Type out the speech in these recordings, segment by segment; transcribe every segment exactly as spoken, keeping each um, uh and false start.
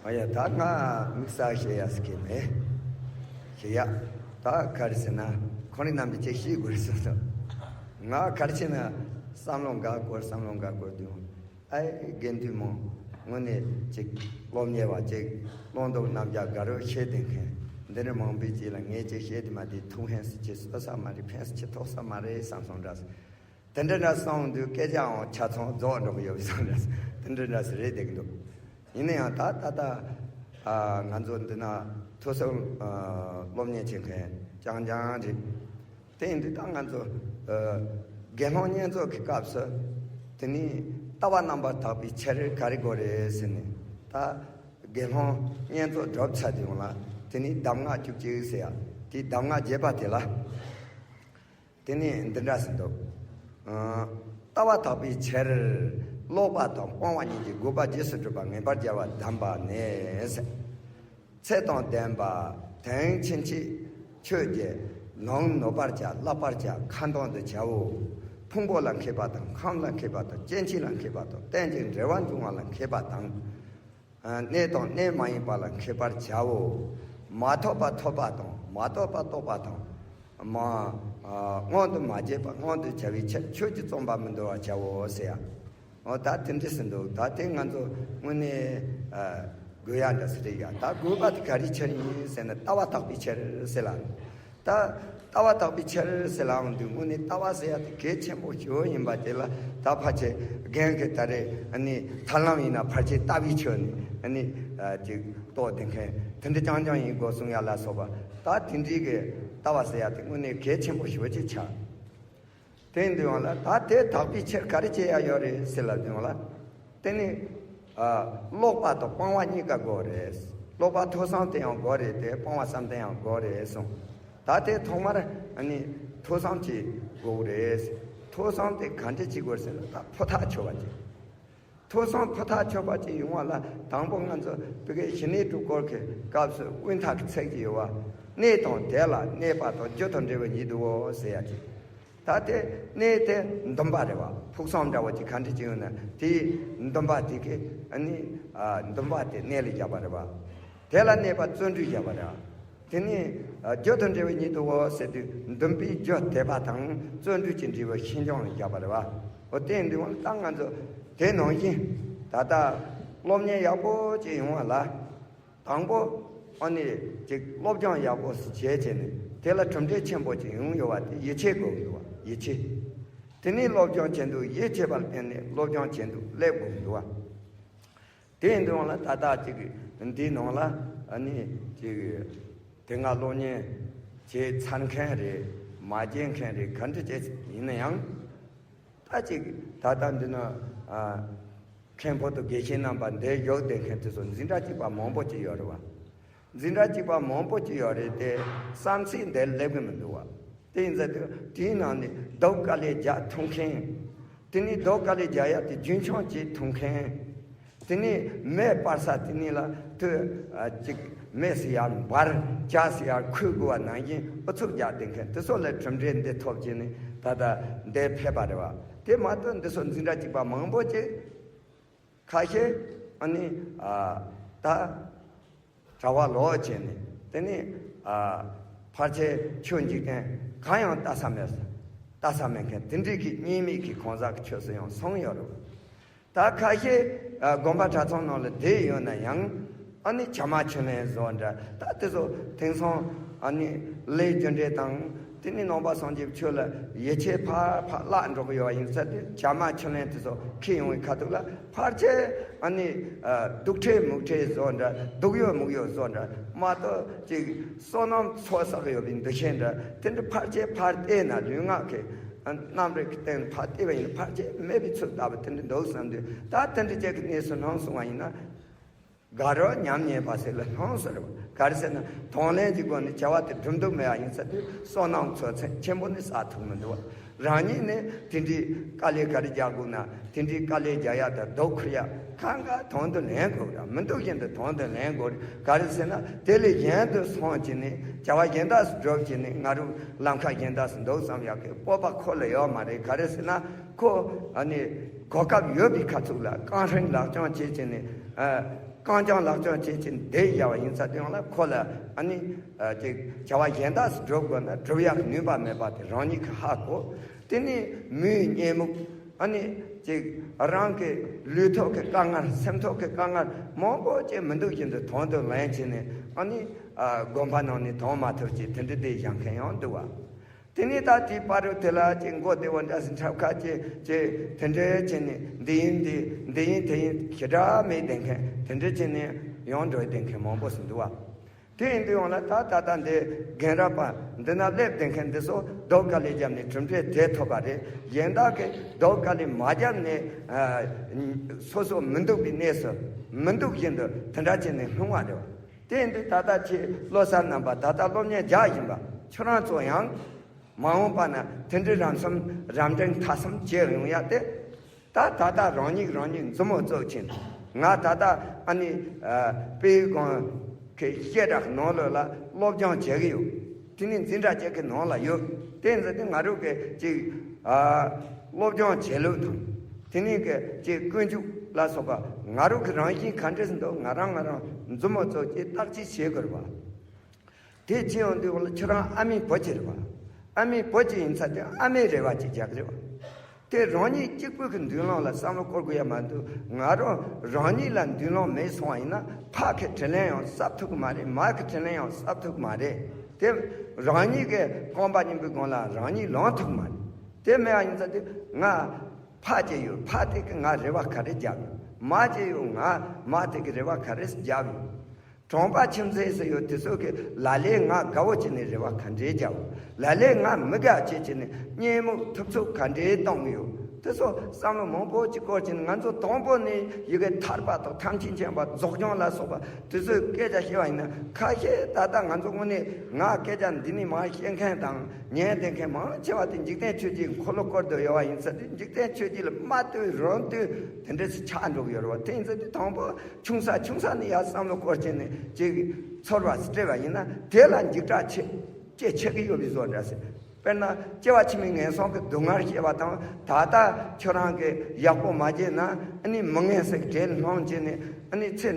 ཨ་ཡ། ད་ང་དམིགས་བསལ་བཤད་ཡ་ཟེར་གི་མེད། བཤད་ཡ། ད་ག་རེ་ཟེར་ན། ཁོང་རྣམས་ཀྱིས་ཅིག་ཤེས་དགོས་རེད་བསམ་སོང་། ང་ག་རེ་བྱས་ན་བསམ་བློ་འགའ་སྐོར་བསམ་བློ་འགའ་སྐོར་དུས། ཨའི་དགེ་འདུན་མང་། དངོས་གནས་ཅིག་སློབ་གཉེར་བ་ཅིག་བླང་དོར་རྣམ་གཞག་དགའ་རབ་ཤེས་ལྡན་མཁན། འདི་འདྲ་མང་པོའི་རྗེས་ལ་ངས་ཅིག་བཤད་དེ་མ་དེ་ཐུགས་ཕན་སུ་ཆེ་གསོ་ས་མ་རེད། ཕན་སུ་ཆེ་ཐོགས་ས་མ་རེད་བསམ་སོང་འདྲ། དེ་འདྲ་འདྲ་བསམ་དུས་སྐད་ཆའང་ཆ་ཚང་རྫོགས་འགྲོ་གི་ཡོད་བསམ་འདྲ། དེ་འདྲ་འདྲ་ཟེར་རེད་བསྡད་ཀྱི་འདུག་ཡིན་ན་ཡང་ད་ད་ལྟ་ཨ་ང་ཚོ་འདི་ན་ཐོས་བསམ་ཨ་སློབ་གཉེར་བྱེད་མཁན་རྐྱང་རྐྱང་རེད། དེ་ཡིན་དུས་ད་ང་ཚོ་ཨ་དགེ་སློང་བསྙེན་རྫོགས་ཀྱི་སྐབས་སུ་དེ་ནི་ལྟ་བ་རྣམ་པར་དག་པའི་ཕྱིར་ག་རེ་དགོས་རེད་ཟེར་ནས། ད་དགེ་སློང་བསྙེན་རྫོགས་གྲུབ་ཚར་དུས་ཡོང་ལ་དེ་ནི་གདམས་ངག་བཅུ་གཅིག་ཟེར་ཡ། དེའི་གདམས་ངག་རྒྱས་པ་དེ་ལ། དེ་ནས་འདི་འདྲ་ཟེར་འདུག་ཨ། ལྟ་བ་དག་པའི་ཕྱིར། ཀློག་པ་དང་སྤོང་བ་གཉིས་ཀྱི་དགོས་པ་རྗེས་སུ་གྲུབ་པ་ངེས་པར་རྒྱལ་བ་གདམས་པ་ནས། ཚེ་དང་ལྡན་པ་དོན་ཕྱིན་ཆད་ཆོས་ཀྱི་ལུང་ནོད་པར་བྱ། བསླབ་པར་བྱ། ཁ་འདོན་དུ་བྱའོ། ཕུང་པོ་ལ་མཁས་པ་དང་། ཁམས་ལ་མཁས་པ་དང་། སྐྱེ་མཆེད་ལ་མཁས་པ་དང་། རྟེན་ཅིང་འབྲེལ་བར་འབྱུང་བ་ལ་མཁས་པ་དང་། ཨ། གནས་དང་གནས་མ་ཡིན་པ་ལ་མཁས་པར་བྱའོ། མ་ཐོབ་པ་ཐོབ་པ་དང་། མ་རྟོགས་པ་རྟོགས་པ་དང་། མ། ཨ། མངོན་དུ་མ་བྱས་པ་མངོན་དུ་བྱ་བའི་ཕྱིར་ཆོས་ཀྱི་རྩོམ་པ་མི་འདོར་བར་བྱའོ་ཟེར་ཡ། འོ་ད་དེ་འདྲ་ཟེར་འདུག་ད་དེ་ང་ཚོ་དངོས་གནས་ཨ་དགོས་ཡ་འདྲ་ཟེར་རེད་ཡ། ད་དགོས་པ་དེ་ག་རེའི་ཕྱིར་ཡིན་ཟེར་ན་ལྟ་བ་དག་པའི་ཕྱིར་ཟེར་ལ། ད་ལྟ་བ་དག་པའི་ཕྱིར་ཟེར་ལའང་འདུག་དངོས་གནས་ལྟ་བ་ཟེར་ཡ་དེ་གལ་ཆེན་པོ་ཞེ་པོ་ཡིན་པ་དེ་ལ་ད་ཕལ་ཆེར་རྒན་གྱིས་ད་རེས་ཨ་ནི་ཐར་ལམ་ཡིན་ན་ཕལ་ཆེར་ལྟ་བའི་ཆོས་ནི་ཨ་ནི་ཨ་ཅིག་རྟོགས་བསྡད་མཁན་དེ་འདྲ་རྐྱང་རྐྱང་ཡིན་དགོས་གསུང་ཡ་ལ་སོགས་པ། ད་དེ་འདྲའི་གི་ལྟ་བ་ཟེར་ཡ་དེ་དངོས་གནས་གལ་ཆེན་པོ་ཞེ་པོ་ཅིག་ཆགས། དེ་འདི་ཡོང་ལ་ད་དེ་དག་པའི་ཕྱིར་ག་རེ་བྱེད་ཡ་ཡོད་རེད་ཟེར་ལབ་དུས་ཡོང་ལ། དེ་ནི་ཨ་ཀློག་པ་དང་སྤོང་བ་གཉིས་ཀ་དགོས་རེད། ཀློག་པ་ཐོས་བསམ་དེ་ཡང་དགོས་རེད་དེ། སྤོང་བ་བསམ་གཏན་ཡང་དགོས་རེད་གསུངས། ད་དེ་ཐོག་མར་ཨ་ནི་ཐོས་བསམ་བྱེད་དགོས་རེད། ཐོས་བསམ་དེ་ག་འདྲ་བྱེད་དགོས་ཟེར་ན། ད་ཕུ་ཐག་ཆོད་པ་ཅིག་ཐོས་བསམ་ཕུ་ཐག་ཆོད་པ་ཅིག་ཡོང་བ་ལ་དང་པོ་ང་ཚོ་བོད་སྐད་ཞི་གནས་སྒྲུབ་སྐོར་གྱི་སྐབས་སུ་དབུས་མཐའ་གི་ཚིག་ཅིག་ཡོད་པ། གནས་དང་དེ་ལ་གནས་པ་དང་རྒྱུ་དང་འབྲས་བུ་ཉིད་དུའོ་ཟེར་ཡ་ཅིག་ད་དེ་གནས་དེ་འདུན་པ་རེད་བ། ཕུགས་བསམ་འདྲ་བོ་ཅིག་ག་འདྲ་ཅིག་ཡོད་ན་དེའི་འདུན་པ་དེ་གི་ཨ་ནི་ཨ་འདུན་པ་དེ་གནས་ལ་བཞག་པ་རེད་བ། དེ་ལ་གནས་པ་བརྩོན་འགྲུས་བཞག་པ་རེད་བ། དེ་ནས་ཨ་རྒྱུ་དང་འབྲས་བུ་ཉིད་དུའོ་ཟེར་དུས་འདུན་པའི་རྒྱུ་དད་པ་དང་བརྩོན་འགྲུས་ཀྱི་འབྲས་བུ་ཤིན་སྦྱངས་ལ་བཞག་པ་རེད་བ། འོ་དེ་འདི་འོང་ད་ང་ཚོ་དེ་ནང་བཞིན་ད་ལྟ་སློབ་གཉེར་ཡག་པོ་ཅིག་ཡོང་བ་ལ། དང་པོ་ཨ་ནི་ཅིག་སློབ་སྦྱོང་ཡག་པོ་ཞིག་བྱས་བྱས་ནས་དེ་ལ་གྲུབ་འབྲས་ཆེན་པོ་ཅིག་ཡོང་ཡོད་པ་དེ་ཡིད་ཆེས་དགོས་ཀྱི་འདུག་བ། ཡིད་ཆེས། དེ་ནས་སློབ་སྦྱོང་བྱེད་འདུག་ཡིད་ཆེས་པ་ལ་བརྟེན་ནས་སློབ་སྦྱོང་བྱེད་འདུག་སླེབས་དགོས་ཀྱི་འདུག་བ། དེ་ཡིན་དུས་ལ་ད་ལྟ་ཅིག་འདིའི་ནང་ལ་ཨ་ནི་ཅིག་དེ་སྔ་སློབ་གཉེར་བྱས་ཚར་མཁན་རེད། མ་བྱས་མཁན་རེད། ག་འདྲ་བྱས་ཡིན་ན་ཡང་། ད་ཅིག་ད་ལྟ་འདི་ན་ཨ་མཁན་པོ་དང་དགེ་བཤེས་རྣམ་པ་འདིར་བཞུགས་བསྡད་མཁན་དེ་ཚོ་འཛིན་གྲྭ་གཅིག་པ་མང་པོ་ཅིག་ཡོད་རེད་བ། འཛིན་གྲྭ་གཅིག་པ་མང་པོ་ཅིག་ཡོད་རེད་དེ། བསམ་ཚུལ་འདིར་སླེབས་གི་མི་འདུག་བ། དེ་ཡིན་ཙང་དེ་དེའི་ནང་ནས་རྡོ་དཀའ་ལས་རྒྱག་ཐུབ་མཁན། དེ་ནས་རྡོ་དཀའ་ལས་རྒྱག་ཡ་དེ་རྒྱུན་འཁྱོངས་བྱེད་ཐུབ་མཁན། དེ་ནས་མེ་སྤར་ས་དེ་ནས་ལ་དུ་ཨ་ཅིག་མེ་སི་ཡར་འབར། ཇ་སི་ཡར་ཁུག་དགོས་པ་ནང་བཞིན་ཨུ་ཚུགས་རྒྱག་བསྡད་མཁན་དེ་ཚོ་ལ་གྲུབ་འབྲས་འདི་ཐོབ་ཀྱི་ནི་ད་ལྟ་འདིར་ཕེབས་པ་རེད་བ། དེ་མ་གཏོགས་འདི་ཚོ་འཛིན་གྲྭ་གཅིག་པ་མང་པོ་ཅིག་ཁ་ཤས་ཨ་ནི་ཨ་ད་གྲྭ་པ་ལོག་བྱས་ནས་དེ་ནས་ཨ་ཕལ་ཆེར་ཆོས་འཇིག་རྟེན་གང་ཡང་ལྟ་ས་མེད། ལྟ་ས་མེད་མཁན་དེ་འདྲའི་གི་གཉིས་མེད་ཀྱི་གང་ཟག་གི་ཆོས་སུ་ཡང་སོང་ཡོད་རེད། ད་ཁ་ཤས་ཨ་དགོན་པ་གྲྭ་ཚང་ནང་ལ་བསྡད་ཡོད་ན་ཡང་ཨ་ནི་བྱམས་པ་ཆོས་གླིང་བཟོ་འདྲ། ད་དེ་ཚོ་དེང་སང་ཨ་ནི་ལས་རྒྱུ་འབྲས་དང་དེ་ནི་ནང་པ་སངས་རྒྱས་ཆོས་ལ་ཡིད་ཆེས་ཕར་ཕར་བརླག་འགྲོ་གི་ཡོད་པ་ཡིན་ཙང་དེ་བྱམས་པ་ཆོས་གླིང་དེ་ཚོ་འཁྱེར་ཡོང་བའི་ཁ་ཐུག་ལ་ཕལ་ཆེར་ཨ་ནི་ཨ་སྡུག་ཁྲེལ་མུག་ཁྲེལ་བཟོ་འདྲ། སྡུག་ཡོད་མུག་ཡོད་བཟོ་འདྲ་མ་གཏོགས་ཅིག་བསོད་ནམས་ཚོགས་བསགས་ཡོད་པའི་འདུ་ཤེས་འདྲ་དེ་འདྲ་ཕལ་ཆེར་ཕར་བལྟས་ན་ལུས་ངག་གི་རྣམ་རིག་གི་སྟེང་ཕར་བལྟས་པ་ཡིན་ན་ཕལ་ཆེར་མེད་པའི་ཚུལ་ལྟ་བུ་དེ་འདྲ་འདུག་བསམ་དུས། ད་དེ་འདྲ་ཅིག་གི་གནས་སུ་ལྷུང་སོང་བ་ཡིན་ན་དགའ་རབ་ཉམས་ཉེས་པ་ཟེར་ལ་ལྷུང་ཟེར་བ། ག་རེ་ཟེར་ན་དང་ལེན་གྱི་སྒོ་ནས་བྱ་བ་དེ་སྒྲུབ་འདོད་མེད་པ་ཡིན་ཙང་དེ་བསོད་ནམས་ཚོགས་ཆེན་པོ་ནི་བསགས་ཐུབ་མི་འདུག་བ། རང་ཉིད་ནི་དེ་འདྲའི་དཀའ་ལས་ག་རེ་རྒྱག་དགོས་ན་དེ་འདྲའི་དཀའ་ལས་རྒྱག་ཡ་དང་སྡུག་ཁུར་ཡ་གང་ག་དོན་དུ་ལེན་དགོས་ར། མི་འདུག་བཞིན་དུ་དོན་དུ་ལེན་དགོས་རེད། ག་རེ་ཟེར་ན་དེ་ལས་གཞན་དུ་སོང་བྱས་ནས་བྱ་བ་གཞན་དག་སྒྲུབ་བྱས་ནས་ང་རུ་ལམ་ཁ་གཞན་དག་སུ་འདུག་བསམ་ཡག་གི་སྤོབས་པ་ཁོ་ལ་ཡོད་མ་རེད། ག་རེ་ཟེར་ན་ཁོ་ཨ་ནི་གོ་སྐབས་ཡོད་པའི་ཁ་ཐུག་ལ་རྐང་ཧྲེང་ལག་རྐྱང་བྱས་བྱས་ནས་ཨ་ རྐང་རྐྱང་ལག་རྐྱང་བྱེད་ཀྱིན་བསྡད་བཞག་པ་ཡིན་ཙང་དེ་ཡང་ལ་ཁོ་ལ་ཨ་ནི་ཅིག་བྱ་བ་གཞན་དག་སུ་སྒྲུབ་དགོས་ན་སྒྲུབ་ཡག་ནུས་པ་མེད་པ་དེ་རང་ཉིད་ཀྱིས་ཧ་གོ། དེ་ནས་མོས་གཉེན་མོ་ཨ་ནི་ཅིག་རང་གི་ལུས་ཐོག་གི་དཀའ་ངལ་སེམས་ཐོག་གི་དཀའ་ངལ་མང་པོ་ཅིག་མི་འདུག་བཞིན་དུ་དོན་དུ་ལེན་བྱས་ནས་ཨ་ནི་དགོན་པ་ནང་ནས་དོན་མ་ཐུབ་ཅིག་དེ་འདྲ་དེ་བཞག་མཁན་ཡང་འདུག་བ། དེ་ནས་ད་དེའི་བར་དུ་དེ་ལ་ཅིག་མགོ་བདེ་བོ་འདྲ་ཟིན་འཁྲབ་ཁ་ཅིག་ཅིག་དེ་འདྲ་བྱས་ནས་འདི་ཡིན་འདི་འདི་ཡིན་དེ་ཡིན་ཞེ་དྲག་མེད་བསྡད་མཁན་དེ་འདྲ་བྱས་ནས་ཡང་འགྲོ་བསྡད་མཁན་མང་པོ་ཞིག་འདུག་བ། དེ་ཡིན་དུས་ཡང་ལ་ད་ད་ལྟ་འདི་རྒན་རབས་པ་འདི་ན་སླེབས་བསྡད་མཁན་འདི་ཚོ་རྡོག་དཀའ་ལས་བརྒྱབ་ནས་གྲུབ་འབྲས་དེ་ཐོབ་པ་རེད། གཞན་དག་གིས་རྡོག་དཀའ་ལས་མ་བརྒྱབ་ནས་ཨ་སོ་སོ་མི་འདུག་པའི་གནས་སུ་མི་འདུག་བཞིན་དུ་དེ་འདྲ་བྱས་ནས་ལྷུང་བ་རེད་བ། དེ་ཡིན་དུས་ད་ལྟ་ཁྱེད་བློ་གསར་རྣམ་པ་ད་ལྟ་སློབ་གཉེར་རྒྱག་བཞིན་པ་ཁྱོད་རང་ཚོ་ཡང་མ་འོངས་པ་ན་དེ་འདྲའི་རམ་གསུམ་རམ་འདེགས་མཐའ་གསུམ་བྱེད་ཡོང་ཡ་དེ། ད་ད་ལྟ་རང་ཉིད་རང་ཉིད་མཛུབ་མོ་བཙུགས་ཕྱིན། ང་ད་ལྟ་ཨ་ནི་ཨ་དཔེ་ཡིག་སྒང་གི་བཤད་གྲྭ་ནང་ལོགས་ལ་སློབ་སྦྱོང་བྱེད་ཀྱི་ཡོད། དེ་ནི་འཛིན་གྲྭ་གཅིག་གི་ནང་ལ་ཡོད། དེ་ཡིན་ཙང་དེ་ང་རང་གི་ཅིག་ཨ་སློབ་སྦྱོང་བྱེད་ལུགས་དང་། དེ་ནི་གི་ཅིག་ཀུན་སྤྱོད་ལ་སོགས་པ་ང་རང་གི་རང་བཞིན་ག་འདྲས་འདུག་ང་རང་ང་རང་མཛུབ་མོ་བཙུགས་ཀྱིས་བརྟག་དཔྱད་བྱེད་དགོས་པ། དེ་བྱེད་ཡོང་དུས་འོ་ལ་ཁྱོད་རང་ཨ་མའི་བུ་ཅིག་རེད་པ། ཨ་མའི་བུ་ཅིག་ཡིན་ཚར་དུས་ཨ་མའི་རེ་བ་ཅིག་རྒྱག་གི་རེད་པ། དེ་རང་ཉིད་གཅིག་པུ་གི་མདུན་ལམ་ལ་བསམ་བློ་བསྐོར་དགོས་ཡ་མ་འདུག་ང་རང་རང་ཉིད་ལ་མདུན་ལམ་མེད་སོང་བ་ཡིན་ན་ཕ་གི་དྲིན་ལན་ཡང་གསབ་ཐུབ་ཀྱི་མ་རེད། མ་གི་དྲིན་ལན་ཡང་གསབ་ཐུབ་ཀྱི་མ་རེད། དེ་རང་ཉིད་ཀྱི་རྐང་པ་གཉིས་པོའི་སྒང་ལ་རང་ཉིད་ལངས་ཐུབ་ཀྱི་མ་རེད། དེ་མེད་པ་ཡིན་ཚར་དུས་ང་ཕ་ཅིག་ཡོད། ཕ་དེ་གི་ང་རེ་བ་ག་རེ་རྒྱབ་ཡོད། མ་ཅིག་ཡོད། ང་མ་དེ་གི་རེ་བ་ག་རེ་རྒྱབ་ཡོད། གྲོང་པ་ཁྱིམ་མཚེས་སུ་ཡོད་དེ་ཚོ་གི་ལ་ལས་ང་དགའ་བོ་བྱས་ནས་རེ་བ་ག་འདྲའི་རྒྱབ། ལ་ལས་ང་མི་དགའ་བྱས་བྱས་ནས་གཉེན་མོ་ཐུབ་ཚོད་ག་འདྲའི་གཏོང་གི་ཡོད། དེ་ཚོ་བསམ་བློ་མང་པོ་ཅིག་བསྐོར་བྱས་ནས་ང་ཚོ་དང་པོ་ནས་ཡི་གེ་ཐར་པ་དང་ཐམས་ཅད་མཁྱེན་པ་རྫོགས་བྱང་ལ་སོགས་པ་དེ་ཚོའི་སྐད་ཆ་བཤད་པ་ཡིན་ན་ཁ་ཤས་ད་ལྟ་ང་ཚོ་དངོས་གནས་ང་སྐད་ཆ་འདི་ནས་མར་བཤད་མཁན་དང་ཉན་བསྡད་མཁན་མང་ཆེ་བ་དེ་འཇིག་རྟེན་ཆོས་བརྒྱད་འཁོར་ལོ་བསྐོར་དུ་ཡོད་པ་ཡིན་ཙང་དེ་འཇིག་རྟེན་ཆོས་བརྒྱད་ལ་མ་ལྟོས་རང་ལྟོས་དེ་འདྲ་ཞིག་ཆགས་འགྲོ་གི་ཡོད་རེད་བ། དེ་ཡིན་ཙང་དེ་དང་པོ། ཆུང་ས་ཆུང་ས་ནས་ཡར་བསམ་བློ་བསྐོར་བྱས་ནས་ཅིག་ཚོར་བ་སྤྲད་པ་ཡིན་ན་དེ་ལ་འཇིགས་སྐྲག་ཆེ་སྐྱེ་ཆེ་གི་ཡོད་པའི་བཟོ་འདྲ་ཟེར། དཔེར་ན་སྐྱེ་བ་ཕྱི་མའི་ངན་སོང་གི་སྡུག་བསྔལ་སྐྱེ་བ་དང་ད་ལྟ་ཁྱོད་རང་གི་ཡག་པོ་མ་བྱས་ན་ཨ་ནི་མི་ངན་ཟེར་གྲལ་སློང་བྱས་ནས་ཨ་ནི་ཚེ་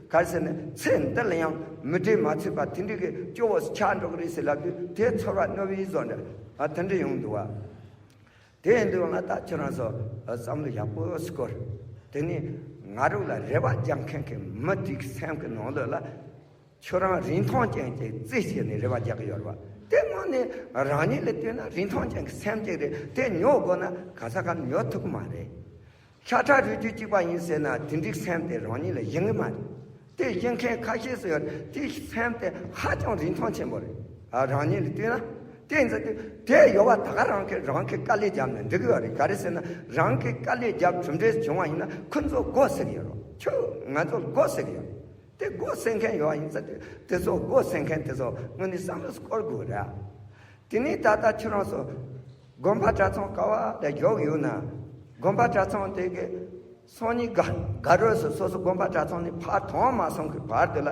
ག་རེ་ཟེར་ན་ཚེ་འདི་ལ་ཡང་མི་འབྲལ་མ་ཚུགས་པ་དེ་འདྲ་གི་སྐྱོ་བོ་ཆགས་འགྲོ་གི་རེད་ཟེར་ལབ་དུས་དེ་ཚོར་བ་རྣོ་བའི་བཟོ་འདྲ་ཨ་དེ་འདྲ་ཡོང་འདུག་བ། དེ་ཡིན་དུས་ང་ད་ཁྱོད་རང་ཚོ་བསམ་བློ་ཡག་པོ་སྐོར། དེ་ནི་ང་རང་ལ་རེ་བ་རྒྱག་མཁན་གྱི་མི་དེའི་སེམས་ཀྱི་ནང་ལོགས་ལ་ཁྱོད་རང་རིན་ཐང་ཅན་གྱི་རྩིས་བྱས་ནས་རེ་བ་རྒྱག་གི་ཡོད་རེད་བ། དེ་དངོས་གནས་རང་ཉིད་ལ་ལྟོས་ན་རིན་ཐང་ཅན་གྱི་སེམས་ཅིག་རེད། དེ་ཉོ་དགོས་ན་ག་ས་ག་ཉོ་ཐུབ་ཀྱི་མ་རེད། ཤ་ཁྲག་རུས་རྒྱུད་གཅིག་པ་ཡིན་ཟེར་ན་དེ་འདྲའི་སེམས་དེ་རང་ཉིད་ལ་ཡིན་གྱི་མ་རེད། དེ་ཤེས་མཁན་ཁ་ཤས་སུ་ཡོད་རེད། དེའི་སེམས་དེ་ཧ་ཅང་རིན་ཐང་ཆེན་པོ་རེད། ཨ་རང་ཉིད་ལ་ལྟོས་ན། དེ་ཡིན་ཙང་དེ་དེ་ཡོད་པ་ད་ག་རང་གིས་རང་གི་དཀའ་ལས་བརྒྱབ་ནས་འགྲིག་གི་ཡོད་རེད། ག་རེ་ཟེར་ན་རང་གིས་དཀའ་ལས་བརྒྱབ་གྲུབ་འབྲས་བྱུང་བ་ཡིན་ན་ཁོ་ཚོ་མགོ་སེར་གི་ཡོད་རེད། ཁྱོད་ང་ཚོ་མགོ་སེར་གི་ཡོད་རེད། དེ་མགོ་སེར་མཁན་ཡོད་པ་ཡིན་ཙང་དེ་དེ་ཚོ་མགོ་སེར་མཁན་དེ་ཚོ་དངོས་གནས་བསམ་བློ་སྐོར་དགོས་རེད། དེ་ནས་ད་ལྟ་ཁྱོད་རང་ཚོ་དགོན་པ་གྲྭ་ཚང་ག་བ་ལ་ཡོད་ཡོད་ན། དགོན་པ་གྲྭ་ཚང་དེ་གི་སང་ཉིན་དགའ་དགའ་རོགས་སུ་སོ་སོ་དགོན་པ་གྲྭ་ཚང་ནས་ཕར་ཐོན་མ་སོང་གི་བར་དུ་ལ་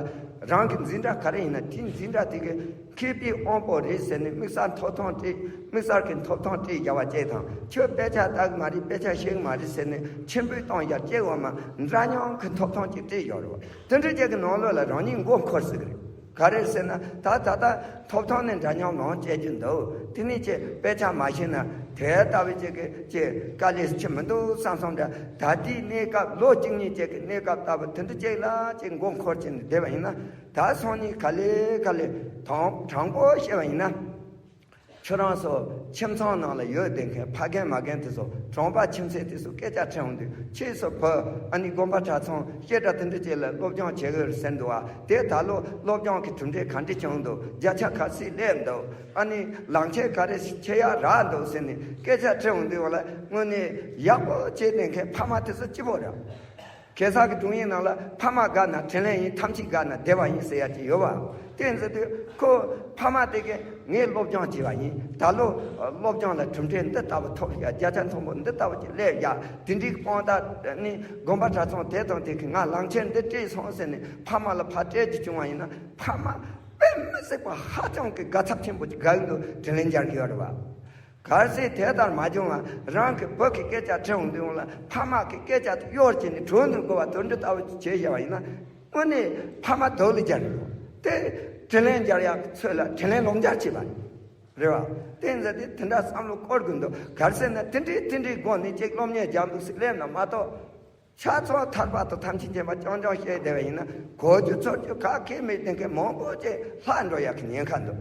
རང་གི་འཛིན་གྲྭ་ག་རེ་ཡིན་ན་དེའི་འཛིན་གྲྭ་དེ་གི་མཁས་པའི་དབང་པོ་རེད་ཟེར་ནས་དམིགས་བསལ་ཐོབ་ཐང་སྤྲད། དམིགས་བསལ་གྱི་ཐོབ་ཐང་སྤྲད་བཞག་པ་བཅས་དང་། ཁྱོད་དཔེ་ཆ་ལྟ་གི་མ་རེད། དཔེ་ཆ་ཤེས་གི་མ་རེད་ཟེར་ནས་ཆེན་པོའི་གཏོང་ཡར་སྐྱེལ་བ་མ་འདྲ་མཉམ་གྱི་ཐོབ་ཐང་ཅིག་སྤྲད་ཡོད་རེད་བ། དེ་འདྲ་ཅིག་གི་ནང་ལོགས་ལ་རང་ཉིད་མགོ་འཁོར་སྲིད་གི་རེད། ག་རེ་ཟེར་ན་ད་ད་ལྟ་ཐོབ་ཐང་ནས་འདྲ་མཉམ་ལོངས་སྤྱད་རྒྱུ་འདུག་དེ་ནས་ཅིག་དཔེ་ཆ་མ་ཤེས་ན་དེ་ལྟ་བུ་ཅིག་གི་ཅིག་དཀའ་ལས་ཆེ་མི་འདུག་བསམ་སོང་འདྲ། ད་ལྟའི་གནས་སྐབས་ལོ་གཅིག་གཉིས་ཅིག་གི་གནས་སྐབས་ལྟ་བུ་དེ་འདྲ་ཅིག་ལ་ཅིག་མགོ་འཁོར་བྱས་ནས་བསྡད་པ་ཡིན་ན། ད་སང་ཉིན་ག་ལེ་ག་ལེ་དང་དྲང་པོ་བཤད་པ་ཡིན་ན། ཁྱོད་རང་ཚོ་ཁྱིམ་ཚང་ནང་ལ་ཡོད་བསྡད་མཁན་ཕ་རྒན་མ་རྒན་དེ་ཚོ་གྲོང་པ་ཁྱིམ་མཚེས་དེ་ཚོ་སྐད་ཆ་དྲི་འོང་དུས་ཁྱེད་ཚོ་བུ་ཨ་ནི་དགོན་པ་གྲྭ་ཚང་བཤད་གྲྭ་དེ་འདྲ་ཅིག་ལ་སློབ་སྦྱོང་བྱེད་གི་ཟེར་འདུག་བ། དེ་ད་ལོ་སློབ་སྦྱོང་གི་གྲུབ་འབྲས་ག་འདྲ་བྱུང་འདུག་བརྒྱ་ཆ་ག་ཚོད་སླེབས་འདུག་ཨ་ནི་ལག་ཁྱེར་ག་རེ་ཁྱེར་ཡག་རག་འདུག་ཟེར་ནས་སྐད་ཆ་དྲི་འོང་དུས་བ་ལ་དངོས་གནས་ཡག་པོ་བྱས་བསྡད་མཁན་ཕ་མ་དེ་ཚོ་སྐྱིད་པོ་རེད། གེ་སར་གྱི་དྲུང་ཡིག་ནང་ལ་ཕ་མ་དགའ་ན་དྲིན་ལན་ཡིན། ཐམས་ཅད་དགའ་ན་བདེ་བ་ཡིན་ཟེར་ཡ་ཅིག་ཡོད་བ། དེ་ཡིན་ཟེར་དུས་ཁོ་ཕ་མ་དེ་གས་ངས་སློབ་སྦྱོང་བྱས་པ་ཡིན། ད་ལོ་སློབ་སྦྱོང་ལ་གྲུབ་འབྲས་འདི་ལྟ་བུ་ཐོབ་ཡ། བརྒྱ་ཆ་མཐོན་པོ་འདི་ལྟ་བུ་ཅིག་སླེབས་ཡ། དེ་འདྲའི་དཔང་རྟགས་ནི་དགོན་པ་གྲྭ་ཚང་དེ་དང་དེ་གས་ང་ལག་ཁྱེར་འདི་སྤྲད་སོང་ཟེར་ནས་ཕ་མ་ལ་ཕར་སྤྲད་རྒྱུ་བྱུང་བ་ཡིན་ན་ཕ་མ་དཔེ་མི་སྲིད་པ་ཧ་ཅང་གི་དགའ་ཚབས་ཆེན་པོ་ཅིག་དགའ་གི་འདུག་དྲིན་ལན་འཇལ་གི་ཡོད་རེད་བ། གལ་སྲིད་དེ་ལྟར་མ་བྱུང་བ་རང་གི་བུ་གི་སྐད་ཆ་དྲི་འོང་དུས་ལ་ཕ་མ་གི་སྐད་ཆ་དེ་གཡོར་བྱས་ནས་གྲོས་འདུན་དགོས་པ་དོན་འདི་ལྟ་བུ་བྱས་བཞག་པ་ཡིན་ན། དངོས་གནས་ཕ་མ་དོ་ལ་སྦྱར་ཡོད་དེ། དྲིན་ལན་འཇལ་ཡག་ཚོད་ལ་དྲིན་ལན་ལོག་འཇལ་བྱེད་པ་རེད་བ། དེ་ཡིན་ཙང་དེ་དེ་འདྲ་བསམ་བློ་བསྐོར་དགོས་འདུག་ག་རེ་ཟེར་ན་དེ་འདྲའི་དེ་འདྲའི་སྒོ་ནས་ཅིག་སློབ་གཉེར་རྒྱག་འདུག་ཟེར་སླེབས་ན་མ་གཏོགས། ཆ་ཚང་ཐར་པ་དང་ཐམས་ཅད་མཁྱེན་པ་རྐྱང་རྐྱང་བཤད་བསྡད་པ་ཡིན་ན་གོ་རྒྱུ་ཚོར་རྒྱུ་ག་གེ་མེད་དེ་མཁན་མང་པོ་ཅིག་ལྷག་འགྲོ་ཡག་གི་ཉེན་ཁ་འདུག་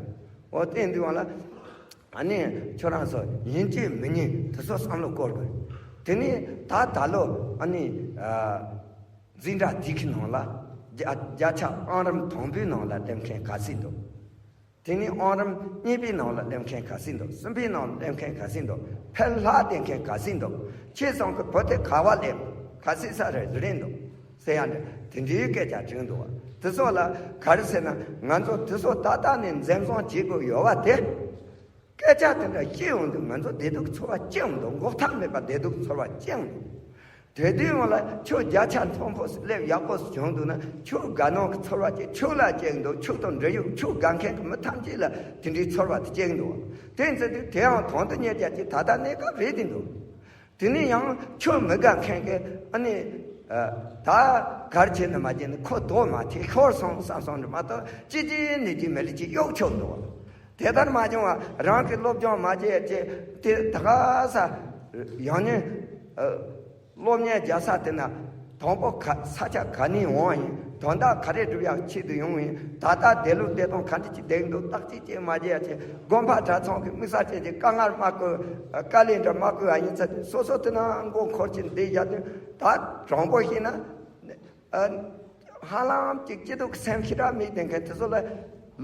འོ་དེ་འདུག་བ་ལ། ཨ་ནི་ཁྱོད་རང་ཚོ་ཡིན་གཅིག་མིན་གཉིས་དེ་ཚོ་བསམ་བློ་བསྐོར་དགོས། དེ་ནས་ད་ད་ལོ་ཨ་ནི་ཨ་འཛིན་གྲྭ་དེ་གི་ནང་ལ་བརྒྱ་བརྒྱ་ཆ་ཨང་རིམ་དང་པོའི་ནང་ལ་སླེབས་མཁན་ག་ཚད་འདུག་དེ་ནས་ཨང་རིམ་གཉིས་པའི་ནང་ལ་སླེབས་མཁན་ག་ཚད་འདུག་གསུམ་པའི་ནང་ལ་སླེབས་མཁན་ག་ཚད་འདུག་ཕར་ལྷག་བསྡད་མཁན་ག་ཚད་འདུག་ཁྱེད་ཚང་གི་བུ་དེ་ག་བ་སླེབས། ག་ཚད་ས་རེ་རེད་འདུག་ཟེར་ཡ་འདྲ་དེ་འདྲའི་སྐད་ཆ་དྲིས་འདུག་དེ་ཚོ་ལ་ག་རེ་ཟེར་ན་ང་ཚོ་དེ་ཚོ་ཏག་ཏག་ནས་འཛེམ་བཟུང་བྱེད་དགོས་ཡོད་བ་དེ། སྐད་ཆ་དེ་འདྲ་བཤད་ཡོང་དུས་ང་ཚོ་བདེ་སྡུག་ཚོར་བ་སྐྱེ་ཡོང་འདུག་འགོག་ཐབས་མེད་པ་བདེ་སྡུག་ཚོར་བ་སྐྱེ་ཡོང་འདུག་དེ་དུས་སྔོན་ལ་ཁྱོད་བརྒྱ་ཆ་མཐོན་པོ་སླེབས་ཡག་པོ་བྱུང་འདུག་ན་ཁྱོད་དགའ་སྣང་གི་ཚོར་བ་ཅིག་ཁྱོད་ལ་སྐྱེ་གི་འདུག་ཁྱོད་དང་འབྲེལ་ཡོད་ཁྱོད་དགའ་མཁན་གྱི་མི་ཐམས་ཅད་ལ་དེ་འདྲའི་ཚོར་བ་དེ་སྐྱེ་གི་འདུག་དེ་ཡིན་ཚེ་དུས་དེའང་དོན་དུ་གཉེར་རྒྱ་ཅིག་ད་ལྟ་གནས་སྐབས་རེད་དེ་འདུག་དེ་ནས་ཡང་ཁྱོད་མི་དགའ་མཁན་གྱི་ཨ་ནི་ད་གར་བྱེད་ནི་མ་བྱེད་ནི་ཁོ་དོག་མ་ཐེ་ཤོར་སོང་བསམ་སོང་འདྲ་མ་གཏོགས་ཅི་ཅི་ནི་ཅི་མི་ལི་ཅི་གཡོག་ཆོག་འདུག་དེ་ལྟར་མ་བྱུང་བ་རང་གི་སློབ་སྦྱོང་མ་བྱས་ཅེས་དེ་ད་ག་ས་ཡང་ནི་སློབ་གཉེར་རྒྱག་ས་དེ་ན་དང་པོ་ག་ས་ཆ་ག་ནས་འོང་ཡིན། དོན་དག་ག་རེ་སྒྲུབ་ཡག་ཆེད་དུ་ཡོང་ཡིན། ད་ལྟ་བསྡད་ལུགས་བསྡད་སྟངས་ག་འདྲ་ཅིག་བསྡད་འདུག་བརྟག་དཔྱད་ཅིག་མ་བྱས་ཡ་ཅིག་དགོན་པ་གྲྭ་ཚང་གི་དམིགས་བསལ་ཅན་གྱི་དཀའ་ངལ་མ་བཀོད། དཀའ་ལས་འདྲ་མ་བཀོད་ཡ་ཡིན་ཚེ་སོ་སོ་དེ་ན་མགོ་འཁོར་གྱིན་བསྡད་ཡ་དེ་ད་དྲང་པོ་བཤད་ན། ཧ་ལམ་ཅིག་སྐྱིད་སྡུག་སེམས་ཤི་ར་མེད་དེ་མཁན་དེ་ཚོ་ལ་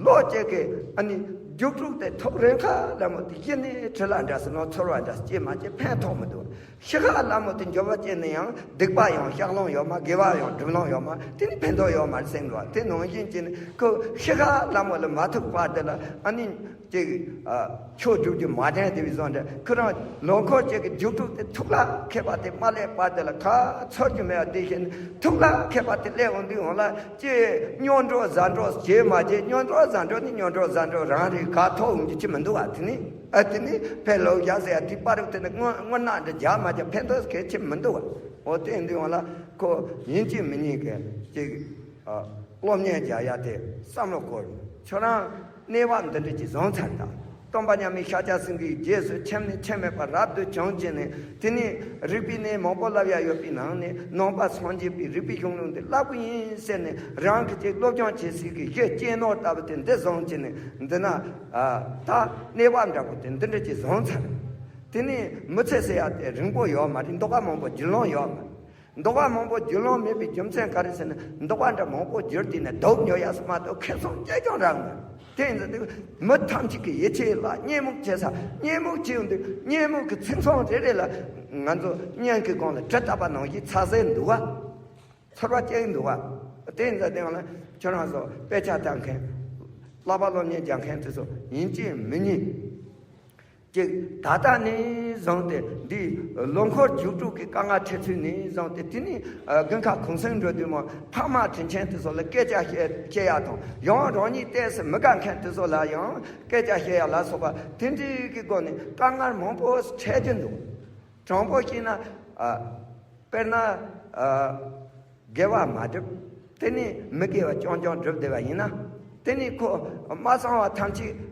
ལོ་གཅིག་གི་ཨ་ནི་རྒྱུགས་དྲུག་དེ་ཐོག་རེ་ཁ་ལ་མོ་དེ་གཞི་ནས་ཁྲི་ལ་འདྲ་སེ་ནོ་ཚོར་བ་འདྲ་སེ་སྐྱེས་མ་སྐྱེས་ཕན་ཐོགས་མི་འདུག་ཤི་ཁ་ལ་མོ་དེ་འགྱོད་པ་སྐྱེས་ནས་ཡང་སྡིག་པ་ཡང་བཤགས་ལོང་ཡོད་མ་དགེ་བ་ཡང་སྒྲུབ་ལོང་ཡོད་མ་དེ་ནི་ཕན་ཐོགས་ཡོད་མ་རེད་སེམས་འགྲོ་བ་དེ་ནང་བཞིན་གྱི་ནི་ཁོ་ཤི་ཁ་ལ་མོ་ལ་མ་ཐུག་པར་དེ་ལ་ཨ་ནི། ཅིག་ཨ། ཆོས་སྒྲུབ་རྒྱུ་མ་དྲན་དེ་བའི་བཟོ་འདྲ་ཁོ་རང་ལོ་འཁོར་ཅིག་གི་རྒྱུགས་དྲུག་དེ་ཐུགས་ལ་ཁད་པ་དེ་མ་སླེབས་བར་དེ་ལ་ཁ་ཚོར་རྒྱུ་མེད་པ་དེ་བཞིན་ཐུགས་ལ་ཁད་པ་དེ་སླེབས་འོང་དུས་འོང་ལ་ཅེས་སྨྱོ་འགྲོ་བཟའ་འགྲོ་བྱེད་མ་བྱེད་སྨྱོ་འགྲོ་བཟའ་འགྲོ་ནི་སྨྱོ་འགྲོ་བཟའ་འགྲོ་རང་རེད། ག་ཐོག་འོང་རྒྱུ་ཅི་མི་འདུག་བ། དེ་ནི་ཨ་དེ་ནི་ཕན་ལོ་བཞག་ཟེར་ཡ་དེ་པ་རུ་དེ་ནི་དངོས་དངོས་གནས་འདྲ་རྒྱག་མ་རྒྱག་ཕན་ཐོགས་གལ་ཆེ་མི་འདུག་བ། འོ་དེ་འདུས་འོང་ལ་ཁོ་ཡིན་གཅིག་མིན་གཉིས་གི་ཅིག་ཨ། སློབ་གཉེར་རྒྱག་ཡ་དེ་བསམ་བློ་འཁོར། ཁྱོད་རང་གནས་བབ་འདི་འདྲ་ཅིག་བཟུང་ཚར་དང་། སྟོན་པ་མཉམ་མེད་ཤཱཀྱ་སེང་གེའི་རྗེས་སུ་ཁྱིམ་ནས་ཁྱིམ་མེད་པར་རབ་ཏུ་བྱུང་བྱས་ནས་དེ་ནས་རིག་པའི་གནས་མང་པོ་བསླབ་ཡ་ཡོད་པའི་ནང་ནས་ནང་པ་སངས་རྒྱས་པའི་རིག་པའི་གཞུང་ལུགས་འདི་བསླབ་དགོས་ཡིན་ཟེར་ནས་རང་གི་ཅིག་སློབ་སྦྱོང་བྱེད་སའི་གི་གཞི་གཅེས་ནོར་ལྟ་བུ་དེ་འདི་བཟུང་བྱས་ནས་འདི་ན་ཨ་ད་གནས་བབ་འདྲ་པོ་དེ་འདི་འདྲ་ཅིག་བཟུང་ཚར། དེ་ནས་མི་ཚེ་ཟེར་ཡ་དེ་རིང་པོ་ཡོད་མ་རེད། འདོད་པ་མང་པོ་རྒྱུས་ལོན་ཡོད་མ་རེད། འདོད་པ་མང་པོ་རྒྱུས་ལོན་མེད་པའི་རྒྱུ་མཚན་ག་རེ་ཟེར་ན་འདོད་པ་འདྲ་མང་པོ་རྒྱུར་བསྡད་ནས་སྡུག་ཉོ་ཡ་སུ་མ་གཏོགས་ཁེ་བཟང་སྐྱེ་ཀྱང་རག་མེད། དེ་ཡིན་ཙང་དེ་མི་ཐམས་ཅད་ཀྱི་ཡིད་ཆེས་ལ་བརྙས་སྨོད་བྱེད་ས་བརྙས་སྨོད་བྱེད་ཡོང་དུས་བརྙས་སྨོད་ཀྱི་ཚིག་མཚམས་རེ་རེ་ལ་ང་ཚོ་སྙིང་གི་སྒང་ལ་གྲི་བཏབ་པ་ནང་བཞིན་ཚ་ཟེར་འདུག་བ། ཚོར་བ་སྐྱེ་གི་འདུག་བ། དེ་ཡིན་ཙང་དེ་ཡང་ལ་ཁྱོད་རང་ཚོ་དཔེ་ཆ་ལྟ་མཁན་བསླབ་པ་སློབ་གཉེར་རྒྱག་མཁན་དེ་ཚོ་ཡིན་གཅིག་མིན་གཉིས། ཅིག་ད་ལྟ་ནས་བཟུང་སྟེ་འདི་ལོ་འཁོར་རྒྱུགས་དྲུག་གི་དཀའ་ངལ་འཕྲད་ཚུལ་ནས་བཟུང་སྟེ་དེ་ནས་དགུན་ཁ་གུང་སེང་འགྲོ་དུས་མོ་ཕ་མ་དྲིན་ཆེན་དེ་ཚོ་ལ་སྐད་ཆ་བཤད་བཤད་ཡག་དང་ཡང་རང་ཉིད་ཏོག་ཙམ་མི་དགའ་མཁན་དེ་ཚོ་ལ་ཡང་སྐད་ཆ་བཤད་ཡག་ལ་སོགས་པ་དེ་འདྲའི་གི་སྒོ་ནས་དཀའ་ངལ་མང་པོ་འཕྲད་ཀྱི་འདུག་དྲང་པོ་བཤད་ན་ཨ་དཔེར་ན་ཨ་དགེ་བ་མ་སྒྲུབ། དེ་ནས་མི་དགེ་བ་རྐྱང་རྐྱང་སྒྲུབ་བསྡད་པ་ཡིན་ན་དེ་ནས་ཁོ་མ་གསང་བ་ཐམས་ཅད།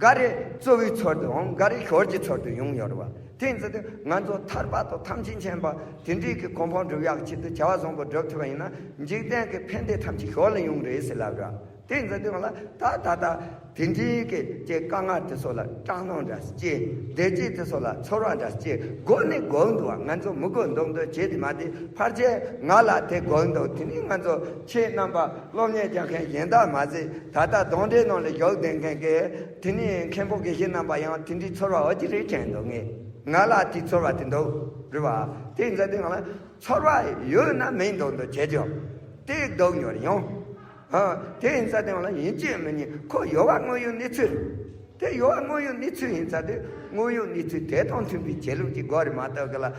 འགའ་རེ་རྩོལ་བའི་ཚུལ་དུ་འོང་། འགའ་རེ་ཞོར་གྱི་ཚུལ་དུ་ཡོང་ཡོད་རེད་བ། དེ་ཡིན་ཙང་དེ་ང་ཚོ་ཐར་པ་དང་ཐམས་ཅད་མཁྱེན་པ་དེ་འདྲའི་གི་གོ་འཕང་སྒྲུབ་ཡག་ཆེད་དུ་བྱ་བ་བཟང་པོ་སྒྲུབ་ཐུབ་པ་ཡིན་ན་འཇིག་རྟེན་གྱི་ཕན་བདེ་ཐམས་ཅད་ཞོར་ལ་ཡོང་རེད་ཟེར་ལབ་ར། དེ་ཡིན་ཙང་དེ་ང་ལ་ད་ད་ད་དེ་འདྲའི་གི་ཀྱི་དཀའ་ངལ་དེ་ཚོ་ལ་སྐྲག་སྣང་འདྲ་སྐྱེ། བདེ་སྐྱིད་དེ་ཚོ་ལ་ཚོར་བ་འདྲ་སྐྱེ་དགོས་ནི་དགོས་འདུག་བ། ང་ཚོ་མི་དགོས་འདུག་འདུག་བྱེད་དེ་མ་དེ་ཕལ་ཆེར་ང་ལ་དེ་དགོས་འདུག་དེ་ནི་ང་ཚོ་ཁྱེད་རྣམ་པ་སློབ་གཉེར་རྒྱག་མཁན་གཞན་དག་མ་ཟད་ད་ལྟ་གདོན་འདྲེ་ནང་ལ་བཞུགས་བསྡད་མཁན་གྱི་དེ་ནི་མཁན་པོ་དགེ་བཤེས་རྣམ་པ་ཡང་དེ་འདྲའི་ཚོར་བ་འོ་ཅི་རེད་དྲན་འདུག་ངས། ང་ལ་དེ་ཚོར་བ་དེ་འདུག་རེད་བ། དེ་ཡིན་ཙང་དེ་ང་ལ་ཚོར་བ་ཡོད་ན་མིན་འདུག་འདུག་བྱེད་ཆོག་དེ་སྡུག་ཉོར་ཡོང་། ཨ། དེ་ཡིན་ཙང་དེ་ང་ལ་ཡིན་གཅིག་མིན་གཉིས་ཁོ་ཡོད་པ་དངོས་ཡོད་གནས་ཚུལ་རེད། དེ་ཡོད་པ་དངོས་ཡོད་གནས་ཚུལ་ཡིན་ཙང་དེ་དངོས་ཡོད་གནས་ཚུལ་དེ་དང་མཐུན་པའི་བྱེད་ལུགས་ཀྱི་སྒོ་རེད་མ་གཏོགས་གི་ལ། ཨ།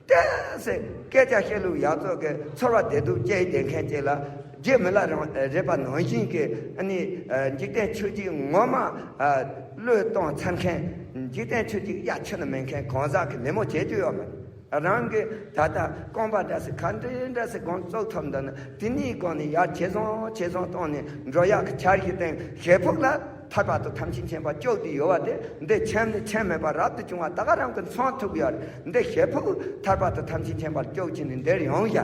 ཏོག་ཙམ་སྐད་ཆ་བཤད་ལུགས་ཡག་ཚོད་ཀྱི་ཚོར་བ་བདེ་སྡུག་སྐྱེ་ཡི་བསྡད་མཁན་ཅིག་ལ་རྗེ་མི་ལ་རང་རེད་པ་ནང་བཞིན་གྱི་ཨ་ནི་འཇིག་རྟེན་ཆོས་བརྒྱད་ངོ་མ་བློས་གཏོང་ཚར་མཁན། འཇིག་རྟེན་ཆོས་བརྒྱད་གཡའ་ཆུ་ནང་མེད་མཁན་གང་ཟག་གི་ལད་མོ་བྱེད་རྒྱུ་ཡོད་མ་རེད། རང་གི་ད་ལྟ་རྐང་པ་འདྲ་སེ་ག་འདྲ་འདྲ་སེ་སྒོམ་བཙུགས་ཐུབ་འདུག་ན། དེ་ནས་སྒོ་ནས་ཡར་ཇེ་བཟང་ཇེ་བཟང་བཏང་ནས་འགྲོ་ཡག་གི་འཆར་གཞི་བཏིང་། ཞེ་ཕུགས་ལ་ཐར་པ་དང་ཐམས་ཅད་མཁྱེན་པ་སྐྱོབ་དེ་ཡོད་པ་དེ། འདི་ཁྱིམ་ནས་ཁྱིམ་མེད་པར་རབ་ཏུ་བྱུང་བ་ད་ག་རང་གི་མཚོན་ཐུབ་ཡོད་རེད། འདི་ཞེ་ཕུགས་ཐར་པ་དང་ཐམས་ཅད་མཁྱེན་པ་སྐྱོབ་བྱས་ནས་འདིར་ཡོང་ཡ།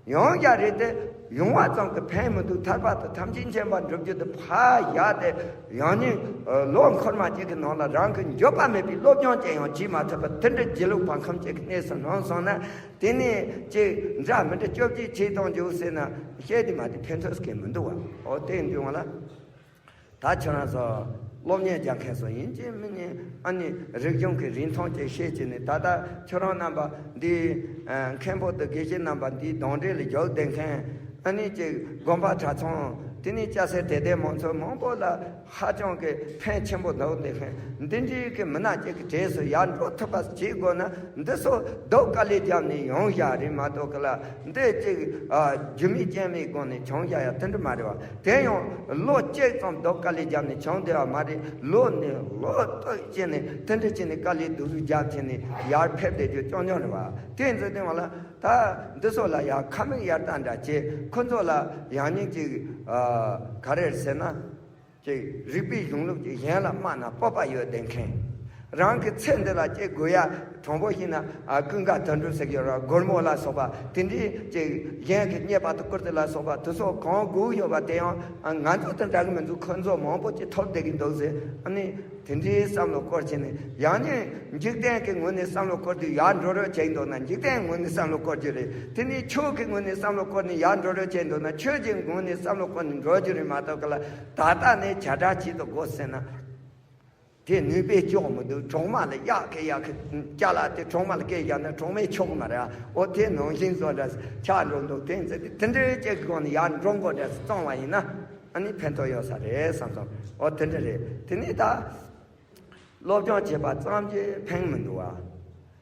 ཡོང་ཡ་རེད་དེ། ཡོང་བ་ཙམ་གྱིས་ཕན་མི་འདུག་ཐར་པ་དང་ཐམས་ཅད་མཁྱེན་པ་འགྲུབ་རྒྱུ་དེ་ཕར་ཡར་དེ། ཡང་ནི་ལོ་འཁོར་མ་གཅིག་གི་ནང་ལ་རང་གི་འགྱོད་པ་མེད་པའི་སློབ་སྦྱོང་ཅན་ཡང་བྱེད་མ་ཐུབ་པ་དེ་འདྲའི་སྒྱིད་ལུག་བར་ཁམས་ཅིག་གི་གནས་སུ་ལྷུང་སོང་ན། དེ་ནས་ཅིག་འདྲ་མི་འདྲ་སྐྱོབ་བྱེད་བྱེད་གཏོང་རྒྱུ་ཟེར་ན་བཤད་དེ་མ་དེ་ཕན་ཐོགས་སྐད་མི་འདུག་བ། ཨོ་དེ་འདུག་བ་ལ། ད་ཁྱོད་རང་ཚོ་སློབ་གཉེར་རྒྱག་མཁན་ཚོ་ཡིན་གཅིག་མིན་གཉིས། ཨ་ནི་རིག་གཞུང་གི་རིན་ཐང་ཅིག་ཤེས་བྱས་ནས། ད་ལྟ་ཁྱོད་རང་རྣམ་པ་འདི་ཨ་མཁན་པོ་དང་དགེ་བཤེས་རྣམ་པ་འདིའི་གདོང་འདྲེ་ལ་རྒྱུག་བསྡད་མཁན། ཨ་ནི་ཅིག་དགོན་པ་གྲྭ་ཚང་། དེ་ནས་སྐྱ་སེར་དད་ལྡན་མང་ཚོགས་མང་པོ་ལ་ཧ་ཅང་གི་ཕན་ཆེན་པོ་འདུག་བསྡད་མཁན་འདི་འདྲའི་གི་མི་སྣ་ཅིག་གི་གྲས་སུ་ཡར་འགྲོ་ཐུབ་པ་བྱེད་དགོས་ན། འདི་ཚོ་སྡུག་དཀའ་ལས་བརྒྱབ་ནས་ཡོང་བཞག་རེད་མ་གཏོགས་གི་ལ། འདི་ཅིག་ཨ་རྒྱུ་མེད་རྐྱེན་མེད་སྒོ་ནས་བྱུང་བཞག་ཡ་དེ་འདྲ་མ་རེད་བ། དེ་ཡང་ལོ་གཅིག་ཙམ་སྡུག་དཀའ་ལས་བརྒྱབ་ནས་བྱུང་བསྡད་པ་མ་རེད། ལོ་ནས་ལོ་སྟོད་བྱས་ནས་དེ་འདྲ་བྱས་ནས་དཀའ་ལས་སྡུག་རུས་བརྒྱབ་བྱས་ནས་ཡར་ཕེབས་བསྡད་རྒྱུ་རྐྱང་རྐྱང་རེད་བ། དེ་ཡིན་ཙང་དེ་བ་ལ་ད་འདི་ཚོ་ལ་ཡང་ཁ་མིག་ཡར་ལྟ་འདྲ་བྱེད། ཁོ་ཚོ་ལ་ཡང་སྙིང་ཅིག་ཨ་ག་རེ་ཟེར་ན། ཅིག་རིག་པའི་གཞུང་ལུགས་ཅིག་གཞན་ལ་སྨྲ་ན་སྤོབས་པ་ཡོད་བསྡད་མཁན། རང་གི་ཚེ་འདི་ལ་ཅིག་དགོས་ཡ། དྲང་པོ་བཤད་ན་ཨ་ཀུན་དགའ་དོན་གྲུབ་ཟེར་གྱི་ཡོད་ར། སྒོར་མོ་ལ་སོགས་པ་དེ་འདྲའི་ཅིག་གཞན་གྱི་རྙེད་པ་དང་བཀུར་སྟི་ལ་སོགས་པ་དེ་ཚོ་གང་དགོས་ཡོད་པ་དེ་ཡང་ཨ་ང་ཚོ་དང་འདྲ་གི་མི་འདུག་ཁོ་ཚོ་མང་པོ་ཅིག་ཐོབ་བསྡད་ཀྱི་འདུག་ཟེར། ཨ་ནི་དེ་འདྲའི་བསམ་བློ་འཁོར་བྱས་ནས། ཡང་ནི་འཇིག་རྟེན་གྱི་ངོས་ནས་བསམ་བློ་འཁོར་དུས་ཡར་འགྲོ་རོགས་བྱས་འདུག་ན་འཇིག་རྟེན་ངོས་ནས་བསམ་བློ་འཁོར་རྒྱུ་རེད། དེ་ནི་ཆོས་ཀྱི་ངོས་ནས་བསམ་བློ་འཁོར་ནས་ཡར་འགྲོ་རོགས་བྱས་འདུག་ན་ཆོས་ཀྱི་ངོས་ནས་བསམ་བློ་འཁོར་ནས་འགྲོ་རྒྱུ་རེད་མ་གཏོགས་གི་ལ། ད་ལྟ་ནས་བྱ་བྲལ་བྱེད་དུ་དགོས་ཟེར་ན། དེ་ནུས་པས་ལྕོགས་མི་འདུག་གྲོག་མ་ལ་གཡག་གི་གཡག་གི་ཅ་ལག་དེ་གྲོག་མ་ལ་སྐད་བརྒྱབ་ན་གྲོག་མས་ཆོག་གི་མ་རེད། ཨོ་དེ་ནང་བཞིན་བཟོ་འདྲ་ཆགས་འགྲོ་འདུག་དེ་ཚེ་དེ་འདྲའི་ཅིག་གི་སྒོ་ནས་ཡར་འགྲོ་དགོས་འདྲ་བཙོང་བ་ཡིན་ན། ཨ་ནི་ཕན་ཐོགས་ཡོད་ས་རེད་བསམ་སོང་། ཨོ་དེ་འདྲ་རེད། དེ་ནས་ད་སློབ་སྦྱོང་བྱས་པ་ཙམ་གྱིས་ཕན་མི་འདུག་བ།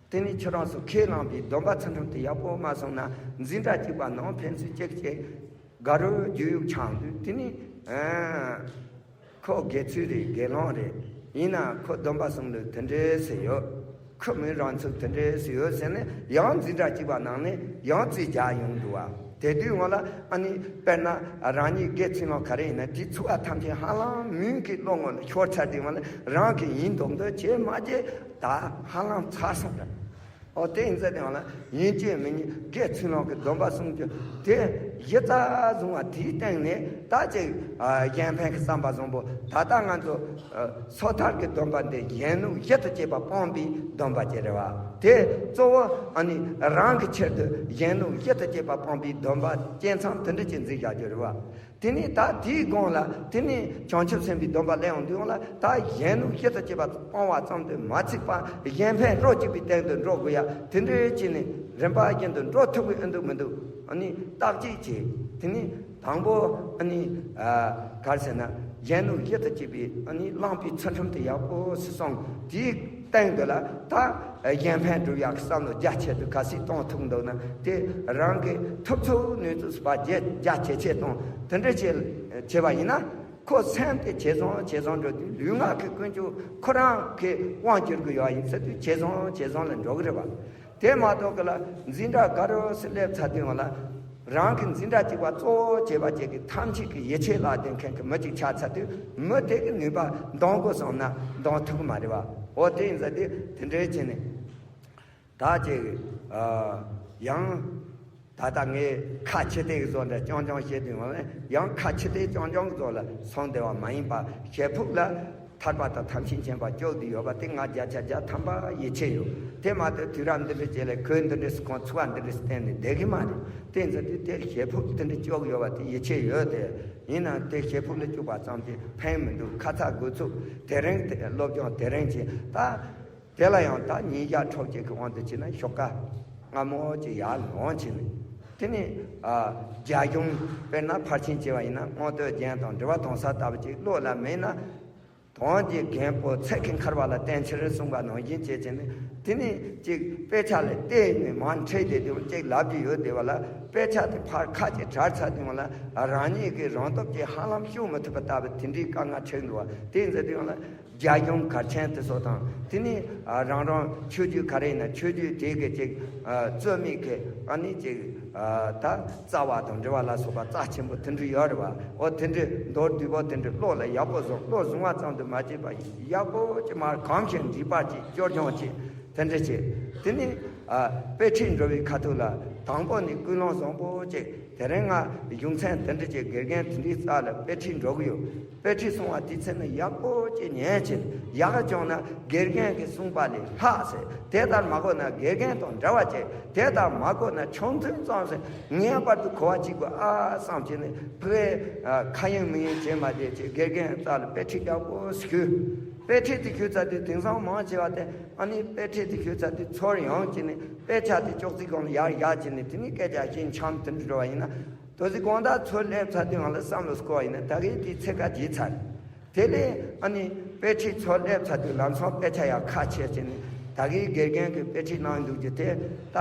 དེ་ནས་ཁྱེད་རང་ཚོ་ཁས་བླངས་པའི་སྡོམ་པ་ཚུལ་ཁྲིམས་དེ་ཡག་པོ་མ་སྲུང་ན། འཛིན་གྲྭ་གཅིག་པ་ནང་ཕན་ཚུན་གཅིག་གཅིག་དགའ་རོགས་རྒྱུ་ཡུག་ཆང་དུས་དེ་ནི། ཨ་ཁོ་དགེ་ཚུལ་རེད། དགེ་སློང་རེད། ཡིན་ན་ཁོ་སྡོམ་པ་སྲུང་ལུགས་དེ་འདྲས་སུ་ཡོད། ཁོ་མི་རང་ཚུགས་དེ་འདྲས་སུ་ཡོད་ཟེར་ནས་ཡང་འཛིན་གྲྭ་གཅིག་པ་ནང་ནས་ཡང་རྩིས་རྒྱག་ཡོང་འདུག་བ། དེ་དུས་ངོ་ལ་ཨ་ནི་དཔེར་ན་རང་ཉིད་དགེ་ཚུལ་སློང་ག་རེ་ཡིན་ན་དེ་ཚུགས་པ་ཐམས་ཅད་ཧ་ལམ་མུན་གྱི་ཀློང་ངོ་ལ་ཤོར་ཚར་དུས་ངོ་ལ་རང་གི་ཡིན་མདོག་མདོག་བྱས་མ་བྱས་ད་ཧ་ལམ་ཚར་སོང་རེད། ཨོ་དེ་ཡིན་ཚེ་དེ་ཡང་ལ་ཡིན་གཅིག་མིན་གཉིས་དགེ་ཚུལ་སློང་གི་སྡོམ་པ་སྲུང་རྒྱུ་དེ་གཞི་རྩ་བཟུང་བ་དེའི་སྟེང་ནས་ད་ཅིག་ཨ་གཞན་ཕན་གྱི་བསམ་པ་བཟང་པོ། ད་ལྟ་ང་ཚོ་ཨ་སོ་ཐར་གྱི་སྡོམ་པ་འདི་གཞན་ལུགས་གཞི་དང་བཅས་པ་སྤོང་བའི་སྡོམ་པ་ཅིག་རེད་བ། དེ་གཙོ་བོ་ཨ་ནི་རང་གི་ཆེད་དུ་གཞན་ལུགས་གཞི་དང་བཅས་པ་སྤོང་བའི་སྡོམ་པ་སྤྱད་མཚམས་དེ་འདྲ་ཅིག་འཛིན་བཞག་རྒྱུ་རེད་བ། དེ་ནས་ད་དེའི་སྒང་ལ་དེ་ནས་བྱང་ཆུབ་སེམས་དཔའི་སྡོམ་པ་སླེབས་ཡོང་དུས་ཡོང་ལ་ད་གཞན་ལུགས་གཞི་དང་བཅས་པ་སྤོང་བ་ཙམ་དུ་མ་ཚིག་པ་གཞན་ཕན་རོགས་གཅིག་པའི་སྟེང་དུ་འགྲོ་དགོས་ཡ་དེ་འདྲའི་ཅིག་ནས་རིམ་པ་བཞིན་དུ་འགྲོ་ཐུབ་ཀྱི་ཨེ་འདུག་མི་འདུག་ཨ་ནི་བརྟག་དཔྱད་བྱས། དེ་ནས་དང་པོ་ཨ་ནི་ཨ་ག་རེ་ཟེར་ན་གཞན་ལུགས་གཞི་དང་བཅས་པའི་ཨ་ནི་བླངས་པའི་ཚུལ་ཁྲིམས་དེ་ཡག་པོ་སྲིད་སོང་། དེའི་སྟེང་དུ་ལ་ད་གཞན་ཕན་སྒྲུབ་ཡག་གི་བསམ་བློ་རྒྱ་ཆེ་དུ་ག་སྲིད་གཏོང་ཐུབ་འདུག་ན་དེ་རང་གི་ཐུབ་ཚོད་ནུས་ཚོད་སུ་བ་རྒྱ་རྒྱ་ཆེ་ཆེ་གཏོང་དེ་འདྲ་བྱེད་བྱེད་པ་ཡིན་ན་ཁོ་སེམས་དེ་ཇེ་བཟང་ཇེ་བཟང་འགྲོ་དུས་ལུས་ངག་གི་ཀུན་སྤྱོད་ཁོ་རང་གི་དབང་བསྒྱུར་གི་ཡོད་ཡིན་ཟེར་དུས་ཇེ་བཟང་ཇེ་བཟང་ལ་འགྲོ་གི་རེད་བ། དེ་མ་གཏོགས་གི་ལ་འཛིན་གྲྭ་དགའ་རབ་སུ་སླེབས་ཚར་དུས་ང་ལ་རང་གི་འཛིན་གྲྭ་གཅིག་པ་གཙོ་བོ་བྱས་པ་ཅིག་གི་ཐམས་ཅད་ཀྱི་ཡིད་ཆེས་ལ་ལྡན་མཁན་གྱི་མི་གཅིག་ཆགས་ཚར་དུས་མི་དེ་གི་ནུས་པ་འདང་དགོས་བསམ་ན་འདང་ཐུབ་ཀྱི་མ་རེད་བ། འོ་དེ་ཡིན་ཙང་དེ་དེ་འདྲའི་བྱས་ནས་ད་ཅིག་ཨ་ཡང་ད་ལྟ་ངས་ཁ་ཕྱི་བལྟས་ཀྱི་བཟོ་འདྲ་རྐྱང་རྐྱང་བཤད་དུས་ང་ལ་ཡང་ཁ་ཕྱི་བལྟས་རྐྱང་རྐྱང་གི་བཟོ་ལ་སོང་བསྡད་པ་མ་ཡིན་པ་ཞེ་ཕུགས་ལ། ཐར་པ་དང་ཐམས་ཅད་མཁྱེན་པ་སྐྱོབ་བསྡད་ཡོད་པ་དེ་ང་བརྒྱ་ཆ་བརྒྱ་ཐམ་པ་ཡིད་ཆེས་ཡོད། དེ་མ་གཏོགས་དུས་རབས་འདི་འདྲ་ཅིག་ལ་གོས་འདི་འདྲ་སུ་གང་ཚུགས་པ་འདི་འདྲ་སུ་བསྟན་ནས་བསྡད་གི་མ་རེད། དེ་ཚོ་དུས་དེར་ཞེ་ཕུགས་འདི་འདྲ་སྐྱོབ་ཡོད་པ་དེ་ཡིད་ཆེས་ཡོད་དེ། ཡིན་ནའང་དེ་ཞེ་ཕུགས་ལ་བཅུག་པ་ཙམ་གྱིས་ཕན་མི་འདུག་ཁ་ཚ་དགོས་ཚུགས་དེ་རིང་དེ་སློབ་སྦྱོང་དེ་རིང་བྱས་ད། དེ་ལ་ཡང་ད་ཉིན་ཞག་འཕྲོག་བྱེད་ཀྱི་དབང་དུ་བྱས་ན་ཞོགས་ཀ་སྔ་མོ་ཅིག་ཡར་ལངས་བྱས་ནས་དེ་ནས་ཨ་རྒྱ་གཞུང་དཔེར་ན་ཕར་ཕྱིན་བྱས་པ་ཡིན་ན་དངོས་དོན་རྒྱན་དང་འབྲེལ་བ་གཏོང་ས་ལྟ་བུ་ཅིག་བློ་ལ་མེད་ན། དོན་གྱི་རྒན་པོ་ཚེ་གི་འཁར་བ་ལ་བརྟེན་ཕྱིར་གསུངས་པ་ནང་བཞིན་བྱས་བྱས་ནས་དེ་ནས་ཅིག་དཔེ་ཆ་ལ་བལྟས་ནས་མར་འཁྲིད་བསྡད་དུས་ཅིག་ལབ་རྒྱུ་ཡོད་བསྡད་པ་ལ་དཔེ་ཆ་དེ་ཕར་ཁ་ཅིག་དྲར་ཚར་དུས་ལ་རང་ཉིད་ཀྱི་རང་སྟོབས་ཀྱིས་ཧ་ལམ་ཤུགས་མི་ཐུབ་པ་ལྟ་བུ་དེ་འདྲའི་དཀའ་ངལ་འཕྲད་འདུག་བ། དེ་ཡིན་ཙང་དེ་ཡང་ལ་ རྒྱ་གཞུང་གར་ཆེན་དེ་ཚོ་དང་། དེ་ནས་ཨ་རང་རང་ཆོས་བརྒྱུད་ག་རེ་ཡིན་ན་ཆོས་བརྒྱུད་དེ་གི་ཅིག་ཨ་རྩོད་མེད་ཀྱི་ཨ་ནི་ཅིག་ཨ་ད་རྩ་བ་དང་འབྲེལ་བ་ལ་སོགས་པ་རྩ་ཆེན་པོ་དེ་འདྲ་ཡོད་རེད་བ། འོ་དེ་འདྲའི་མདོར་བསྡུས་པོ་དེ་འདྲ་བློ་ལ་ཡག་པོ་བཟུང་། བློ་བཟུང་བ་ཙམ་དུ་མ་བྱས་པ་ཡག་པོ་ཅིག་མར་གོམས་ཤིང་འདྲིས་པ་ཅིག་སྐྱོར་སྦྱོང་ཅིག་དེ་འདྲ་བྱས། དེ་ནས་ཨ་དཔེ་ཁྲིད་འགྲོ་བའི་ཁ་ཐུག་ལ་དང་པོ་ནས་ཀུན་སློང་བཟང་པོ་ཅིག་དེ་རིང་ང་རྒྱུ་མཚན་དེ་འདྲ་ཅིག་དགེ་རྒན་དེ་འདྲའི་རྩ་ལ་དཔེ་ཁྲིད་འགྲོ་གི་ཡོད། དཔེ་ཁྲིད་གསུང་བ་དེའི་ཚེ་ན་ཡག་པོ་ཅིག་ཉན་བྱས། ཡག་བྱུང་ན་དགེ་རྒན་གྱིས་གསུངས་པ་ལས་ལྷག་ཟེར། དེ་ལྟར་མ་གོ་ན་དགེ་རྒན་དང་འདྲ་བ་བྱས། དེ་ལྟར་མ་གོ་ན་ཆུང་མཐུན་ཙམ་ཟེར། ངེས་པར་དུ་གོ་བ་གཅིག་དགོས་ཨ་བསམ་བྱས་ནས་ཕ་གིའི་ཨ་ཁ་ཡིན་མིན་ཡིན་བྱས་མ་བསྡད་བྱས་དགེ་རྒན་རྩ་ལ་དཔེ་ཁྲིད་ཡག་པོ་ཞིག་ཞུས། དཔེ་ཁྲིད་དེ་ཞུས་ཚར་དུས་དེང་སང་མང་ཆེ་བ་དེ་ཨ་ནི་དཔེ་ཁྲིད་དེ་ཞུས་ཚར་དུས་ཚུར་ཡོང་བྱས་ནས་དཔེ་ཆ་དེ་ཅོག་ཙེ་སྒང་ལ་ཡར་བཞག་བྱས་ནས་དེ་ནས་སྐད་ཆ་བཤད་འཆམ་དེ་འདྲ་འགྲོ་བ་ཡིན་ན། དོ་ཚིག་གང་ལྟར་ཚུར་སླེབས་ཚར་དུས་ང་ལ་བསམ་བློ་སྐོར་བ་ཡིན་ན་ད་གིན་དེའི་ཚེ་ཁ་བརྗེད་ཚར། དེ་ལས་ཨ་ནི་དཔེ་ཁྲིད་ཚུར་སླེབས་ཚར་དུས་ལམ་སང་དཔེ་ཆ་ཡག་ཁག་ཆེ་བྱས་ནས་ད་གིན་དགེ་རྒན་གྱིས་དཔེ་ཁྲིད་གནང་འདུག་རྒྱུ་དེ་ད་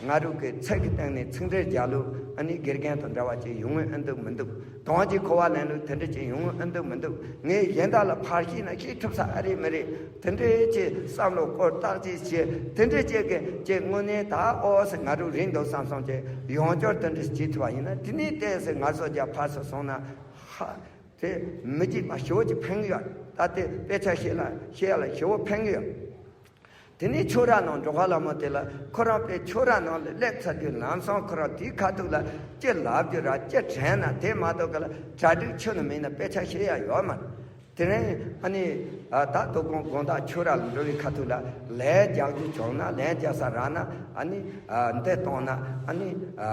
ང་རང་གི་ཚིག་གི་སྟེང་ནས་ཚིག་འགྲེལ་རྒྱག་ལུགས་ཨ་ནི་དགེ་རྒན་དང་འདྲ་བ་ཅིག་ཡོང་ངེས་ཨེ་འདུག་མི་འདུག་དོན་གྱི་གོ་བ་ལེན་ལུགས་དེ་འདྲ་ཅིག་ཡོང་ངེས་ཨེ་འདུག་མི་འདུག་ངས་གཞན་དག་ལ་ཕར་བཤད་ན་བཤད་ཐུབ་ས་ཨ་རེད་མི་རེད། དེ་འདྲའི་ཅིག་བསམ་བློ་སྐོར་བརྟག་དཔྱད་བྱས། དེ་འདྲའི་ཅིག་གི་ཅིག་དངོས་གནས་ད་ཨོ་ཟེར་ང་རང་རིག་འདུག་བསམ་སོང་ཅིག་ཡང་བསྐྱར་དེ་འདྲ་བྱེད་ཐུབ་པ་ཡིན་ན་དེ་ནས་ཏོག་ཙམ་ངལ་གསོ་རྒྱག་ཕར་ཚུར་སོང་ན་ཧ་དེ་མི་བརྗེད་པ་ཞེ་པོ་ཅིག་ཕན་གི་ཡོད། ད་དེ་དཔེ་ཆ་བཤད་ལ་བཤད་ཡ་ལ་ཞེ་པོ་ཕན་གི་ཡོད། དེ་ནས་ཆོས་ར་ནང་འགྲོ་ཁ་ལ་མོ་དེ་ལ་ཁོ་རང་དཔེ་ཆོས་ར་ནང་ལ་སླེབས་ཚར་དུས་ལམ་སང་ཁོ་རང་དེའི་ཁ་ཐུག་ལ་ཅི་ལབ་རྒྱུ་ར་ཅི་དྲན་ན་དེ་མ་གཏོགས་ག་ལ་གྲ་སྒྲིག་ཆོས་ནི་མིན་ན་དཔེ་ཆ་བཤད་ཡ་ཡོད་མ་རེད། དེ་རིང་ཨ་ནི་ཨ་ད་དོ་དགོང་དགོང་དག་ཆོས་ར་ལ་འགྲོ་བའི་ཁ་ཐུག་ལ་ལན་རྒྱག་རྒྱུ་བྱུང་ན་ལན་རྒྱག་ས་རག་ན་ཨ་ནི་ཨ་འདི་གཏོང་ན་ཨ་ནི་ཨ་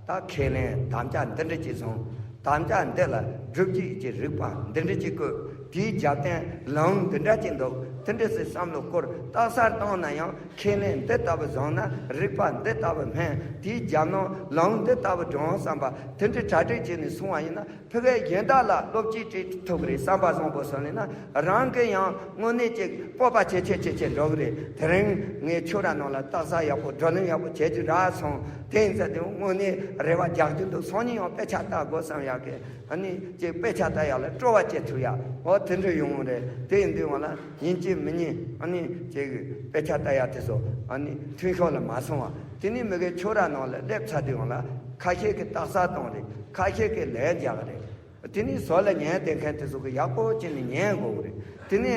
ད་ཁས་ལེན་དམ་བཅའ་འདི་འདྲ་ཅིག་བཟུང་། དམ་བཅའ་འདི་ལ་སྒྲུབ་བྱེད་ཀྱི་རིགས་པ་འདི་འདྲ་ཅིག་བཀོད། དེའི་རྒྱབ་རྟེན་ལུང་འདི་འདྲ་ཅིག་འདུག་དེ་འདྲ་ཟེར་བསམ་བློ་སྐོར་རྟགས་གསལ་བཏང་ན་ཡང་ཁས་ལེན་འདི་ལྟ་བུ་བཟུང་ན་རིགས་པ་འདི་ལྟ་བུ་སྨིན། དེའི་རྒྱབ་ནང་ལུང་འདི་ལྟ་བུ་འགྲོ་འོང་བསམ་པ་དེ་འདྲའི་གྲ་སྒྲིག་བྱས་ནས་སོང་བ་ཡིན་ན། ཕ་གིའི་གཞན་དག་ལ་བློ་སྐྱེད་སྤྲད་ཐུབ་ཀྱི་རེད་བསམ་པ་བཟང་པོ་བཟོས་ནས་ན་རང་གི་ཡང་དངོས་གནས་ཅིག་སྤོབས་པ་ཆེ་ཆེ་ཆེ་ཆེ་འགྲོ་གི་རེད། དེ་རིང་ངས་ཆོས་ར་ནང་ལ་རྟགས་གསལ་ཡག་པོ་བགྲོ་གླེང་ཡག་པོ་བྱེད་རྒྱུ་རག་སོང་། དེ་ཡིན་ཙང་དེ་དངོས་གནས་རེ་བ་རྒྱག་རྒྱུ་འདུག་སང་ཉིན་ཡང་དཔེ་ཆ་ལྟ་དགོས་བསམ་ཡག་གི་ཨ་ནི་ཅིག་དཔེ་ཆ་ལྟ་ཡག་ལ་སྤྲོ་བ་སྐྱེ་ཐུབ་ཡག་འོ་དེ་འདྲ་ཡོང་གི་རེད། དེ་ཡིན་དུས་ང་ལ་ཡིན་གཅིག་མིན་གཉིས་ཨ་ནི་ཅིག་དཔེ་ཆ་ལྟ་ཡག་དེ་ཚོ་ཨ་ནི་མཐུན་ཕྱོགས་ལ་མ་སོང་བ། དེ་ནས་མི་གའི་ཆོས་ར་ནང་ལ་སླེབས་ཚར་དུས་ང་ལ་ཁ་ཤས་ཀྱིས་རྟགས་གསལ་བཏང་རེད། ཁ་ཤས་ཀྱིས་ལན་རྒྱག་གི་རེད། དེ་ནས་ཟུར་ལ་ཉན་བསྡད་མཁན་དེ་ཚོ་གིས་ཡག་པོ་བྱས་ནས་ཉན་དགོས་ཀྱི་རེད། དེ་ནས་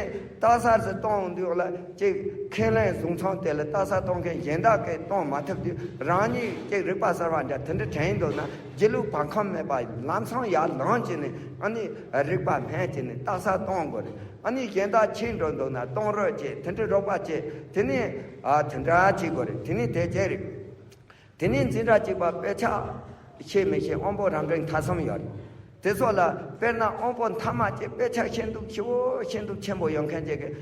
རྟགས་གསལ་ཟེར་གཏོང་དུས་ལ་ཅིག་ཁས་ལེན་བཟུང་མཚམས་དེ་ལ་རྟགས་གསལ་གཏོང་མཁན་གཞན་དག་གིས་གཏོང་མ་ཐུབ་དུས་རང་ཉིད་ཅིག་རིག་པ་གསར་བ་འདྲ་དེ་འདྲ་དྲན་འདུག་ན་སྒྱིད་ལུག་བར་ཁམས་མེད་པ་ལམ་སང་ཡར་ལངས་བྱས་ནས་ཨ་ནི་རིག་པ་སྨིན་བྱས་ནས་རྟགས་གསལ་གཏོང་དགོས་རེད། ཨ་ནི་གཞན་དག་ཕྱིར་འགྲོ་འདུག་ན་གཏོང་རོགས་བྱེད། དེ་འདྲ་རོགས་པ་བྱེད། དེ་ནས་ཨ་དེ་འདྲ་བྱེད་དགོས་རེད། དེ་ནས་དེ་བྱས་རེད། དེ་ནས་འཛིན་གྲྭ་གཅིག་པ་དཔེ་ཆ་ཤེས་མི་ཤེས་དབང་པོ་རང་འགན་ཐ་གསུམ་ཡོད་རེད། དེ་ཚོ་ལ་དཔེར་ན་དབང་པོ་མཐའ་མ་གཅིག་དཔེ་ཆ་ཤེས་འདུག་ཞེ་པོ་ཤེས་འདུག་ཆེན་པོ་ཡོད་མཁན་གཅིག་གིས་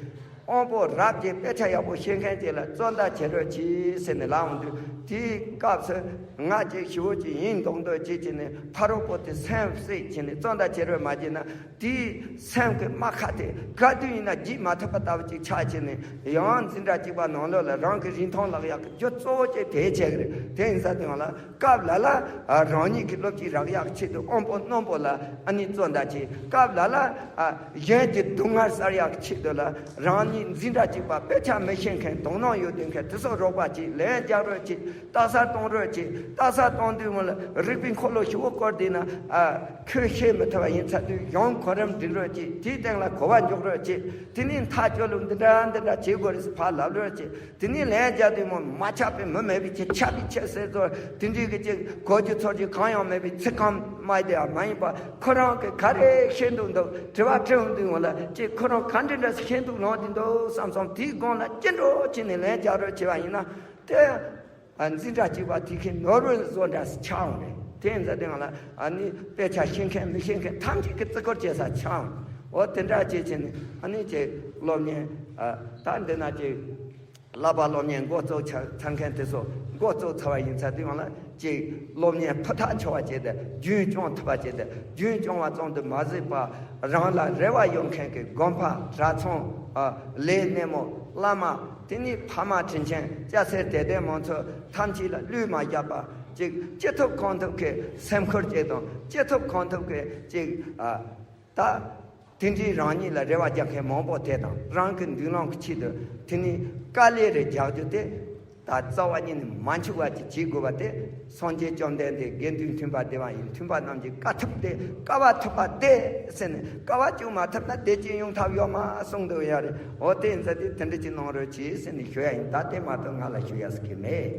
དབང་པོ་རབ་ཀྱི་དཔེ་ཆ་ཡག་པོ་ཤེས་མཁན་གཅིག་ལ་རྩོད་ཟླ་བྱེད་རོགས་གྱིས་ཟེར་ནས་ལབ་འོང་དུས་དེའི་སྐབས་སུ་ང་གཅིག་ཞེ་པོ་ཅིག་ཡིན་མདོག་མདོག་ཅིག་བྱས་ནས་ཕ་རོལ་པོ་དེ་སེམས་བསྲེགས་བྱས་ནས་རྩོད་ཟླ་བྱེད་རོགས་མ་བྱས་ན། དེའི་སེམས་ཀྱི་རྨ་ཁ་དེ་ག་དུས་ཡིན་ན་བརྗེད་མ་ཐུབ་པ་ལྟ་བུ་ཅིག་ཆགས་བྱས་ནས་ཡང་འཛིན་གྲྭ་གཅིག་པ་ནང་ལོགས་ལ་རང་གི་རིན་ཐང་ལག་ཡག་གི་རྒྱུ་གཙོ་བོ་ཅིག་དེ་བྱས་ཀྱི་རེད། དེ་ཡིན་ས་དེ་ཡང་ལ་སྐབས་ལ་ལ་རང་ཉིད་ཀྱི་བློ་སྐྱེད་རག་ཡག་གི་ཆེད་དུ་དབང་པོ་རྣོན་པོ་ལ་ཨ་ནི་རྩོད་ཟླ་བྱེད། སྐབས་ལ་ལ་གཞན་གྱི་སྡུག་བསྔལ་སེལ་ཡག་གི་ཆེད་དུ་ལ་རང་ཉིད་འཛིན་གྲྭ་གཅིག་པ་དཔེ་ཆ་མི་ཤེས་མཁན་དོ་སྣང་ཡོད་བསྡད་མཁན་དེ་ཚོ་རོགས་པ་བྱེད། ལན་རྒྱག་རོགས་བྱེད། རྟགས་གསལ་གཏོང་རོགས་བྱེད། རྟགས་གསལ་གཏོང་དུས་སྔོན་ལ་རིག་པའི་འཁོར་ལོ་ཞེ་པོ་བསྐོར་བསྡད་ན་ཨ། ཁོས་ཤེས་མི་ཐུབ་པ་ཡིན་ཚར་དུས་གཞུང་གོ་རིམ་སྒྲིག་རོགས་གྱིས། དེའི་སྟེང་ལ་གོ་བ་འཇོག་རོགས་གྱིས། དེ་ནས་མཐའ་སྐྱོ་ལུགས་འདི་འདྲ་འདི་འདྲ་བྱེད་དགོས་རེད་ཟེར་ཕར་ལབ་རོགས་གྱིས། དེ་ནས་ལན་རྒྱག་དུས་མོ་མ་ཆགས་པའི་མི་མེད་པའི་ཆེད་ཆགས་པའི་ཆེད་ཟེར་ཚོ་དེ་འདྲའི་གི་ཅིག་གོ་རྒྱུ་ཚོར་རྒྱུ་གང་ཡང་མེད་པའི་ཚིག་སྐམ་མ་དེ་ཡང་མ་ཡིན་པ་ཁོ་རང་གི་ག་རེ་ཤེས་འདུག་འདུག་དྲི་བ་དྲི་འོང་དུས་ངོ་ལ་ཅིག་ཁོ་རང་ག་འདྲ་འདྲ་ཞིག་ཤེས་འདུག་ལོང་དེ་འདུག་བསམ་སོང་། དེའི་སྒང་ལ་ཅི་འགྲོ་བྱས་ནས་ལན་རྒྱག་རོགས་བྱས་པ་ཡིན་ན་དེ། ཨ་འཛིན་གྲྭ་གཅིག་པ་དེ་ཁའི་ནོར་བུ་བཟོ་འདྲ་ཞིག་ཆགས་འོང་རེད། དེ་ཡིན་ཙང་དེ་ང་ལ་ཨ་ནི་དཔེ་ཆ་ཤེས་མཁན་མི་ཤེས་མཁན་ཐམས་ཅད་ཀྱི་བརྩི་བཀུར་བྱེད་ས་ཆགས་འོང་། འོ་དེ་འདྲ་བྱེད་བྱས་ནས་ཨ་ནི་ཅིག་སློབ་གཉེར་ཨ་ད་འདི་ན་ཅིག་བསླབ་པ་སློབ་གཉེར་འགོ་བཙུགས་ཚར་ཚར་མཁན་དེ་ཚོ་འགོ་བཙུགས་ཚར་བ་ཡིན་ཙང་དེ་ང་ལ་ཅིག་སློབ་གཉེར་ཕུ་ཐག་ཆོད་པ་བྱས་ཏེ་རྒྱུན་སྐྱོང་ཐུབ་པ་བྱས་ཏེ་རྒྱུན་སྐྱོང་བ་ཙམ་དུ་མ་ཟད་པ་རང་ལ་རེ་བ་ཡོད་མཁན་གྱི་དགོན་པ་གྲྭ་ཚང་ཨ་ལས་སྣེ་མོ་བླ་མ། དེ་ནས་ཕ་མ་དྲིན་ཆེན་སྐྱ་སེར་དད་ལྡན་མང་ཚོགས་ཐམས་ཅད་ལ་བློས་མ་བཞག་པ་ཅིག་ཅི་ཐུབ་གང་ཐུབ་ཀྱི་སེམས་ཁུར་བྱེད་དང་ཅི་ཐུབ་གང་ཐུབ་ཀྱི་ཅིག་ཨ་ད་ དེ་འདྲའི་རང་ཉིད་ལ་རེ་བ་རྒྱག་མཁན་མང་པོ་དེ་དང་། རང་གི་མདུན་ལམ་གྱི་ཆེད་དུ་དེ་ནི་དཀའ་ལས་རེ་རྒྱག་རྒྱུ་དེ། ད་རྩ་བ་ཉིད་ནས་མ་འཆུག་པ་ཅིག་བྱེད་དགོས་པ་དེ། སངས་རྒྱས་བཅོམ་ལྡན་འདས་དགེ་འདུན་མཐུན་པ་དེ་བ་ཡིན། མཐུན་པ་རྣམས་ཀྱི་དཀའ་ཐུབ་སྟེ། དཀའ་བ་ཐུབ་པ་སྟེ་ཟེར་ནས། དཀའ་བ་སྤྱོད་མ་ཐུབ་ན་བདེ་སྐྱིད་ཡོང་ཐབས་ཡོད་མ་གསུངས་འདུག་ཡ་རེད། འོ་དེ་ཡིན་ཙང་དེ་དེ་འདྲ་ཅིག་གནང་རོགས་གྱིས་ཟེར་ནས་ཞུ་ཡ་ཡིན། ད་དེ་མ་གཏོགས་ང་ལ་ཞུ་ཡ་ཟེར་གྱི་མེད།